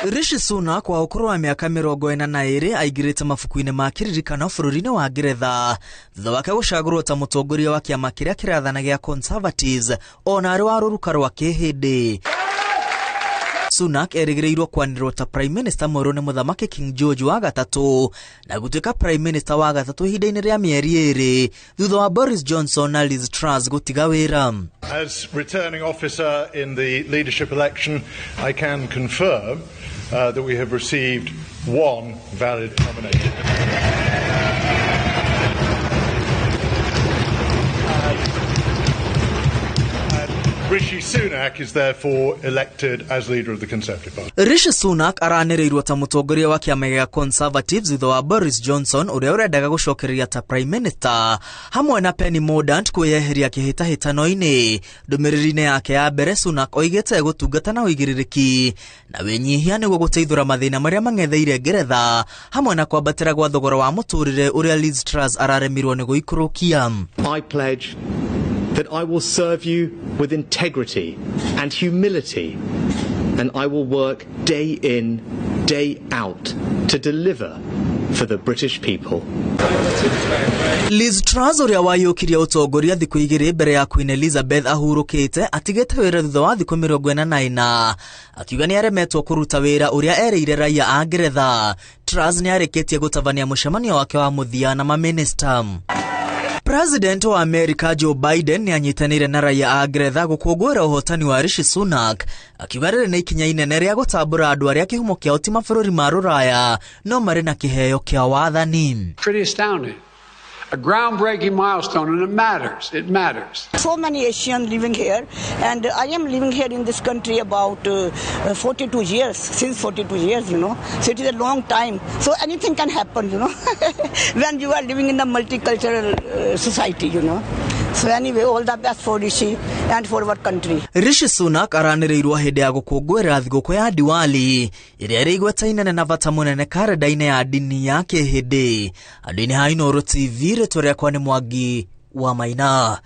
Rishi Sunak wa ũkũrũ wa mĩaka 42 aingĩrĩte mabuku-inĩ ma kĩririkano bũrũri-inĩ wa Ngeretha thutha wake gũcagũrwo ta mũtongoria wa kĩama kĩrĩa kĩrathana gĩa Conservatives ona arĩ wa rũruka rwa kĩhĩndĩ. Sunak erĩgĩrĩirwo kwanĩrĩrwo ta Prime Minister mwerũ nĩ Mũthamaki King George wa gatatũ na gũtuĩka Prime Minister wa gatatũ ihinda-inĩ rĩa mĩeri 2 thutha wa Boris Johnson na Liz Truss gũtiga wĩra. As returning officer in the leadership election, I can confirm that we have received one valid nomination. Rishi Sunak is therefore elected as leader of the Conservative Party. Rishi Sunak aranĩrĩirwo ta mũtongoria wa kĩama gĩa Conservatives thutha wa Boris Johnson ũrĩa ũrendaga gũcokereria ta Prime Minister hamwe na Penny Mordaunt kwĩyeheria kĩhĩtahĩtano-inĩ. Ndũmĩrĩri-inĩ yake ya mbere, Sunak oigĩte gũtungata na ũigĩrĩrĩki na wĩnyihia nĩguo gũteithũra mathĩna marĩa mang'etheire Ngeretha hamwe na kwambatĩra gwa thogora wa mũtũrĩre ũrĩa Liz Truss araremirwo nĩ gũikũrũkia. I pledge that I will serve you with integrity and humility, and I will work day in, day out to deliver for the British people. Liz Truss ũrĩa waiyũkirie ũtongoria thikũ 2 mbere ya Queen Elizabeth ahurũkĩte atigĩte wĩra thutha wa thikũ 44 akiuga nĩ aremetwo kũruta wĩra ũrĩa erĩire raia a Ngeretha. Truss nĩ arĩkĩtie gũtabania mũcemanio wake wa mũthia na mamĩnĩsta. President wa America Joe Biden nĩ anyitanĩire na raia a Ngeretha gũkũngũĩra ũhotani wa Rishi Sunak akiuga rĩrĩ nĩ ikinya inene rĩa gũtambũra andũ arĩa kĩhumo kĩao ti mabũrũri ma rũraya no marĩ na kĩheo kĩa wathani. Pretty astounding. A groundbreaking milestone, and it matters. It matters. So many Asians living here, and I am living here in this country about 42 years, since 42 years, you know. So it is a long time. So anything can happen, you know, when you are living in a multicultural society, you know. So anyway, all the best for Rishi and for our country. Rishi Sunak aranĩrĩirwo hĩndĩ ya gũkũngũĩra thigũkũ ya Diwali ĩrĩa ĩrĩ igweta inene na bata mũnene karenda-inĩ ya ndini ya kĩhĩndĩ. Andũ-inĩ ha Inooro TV, rĩtwa rĩakwa nĩ Mwangi wa Maina.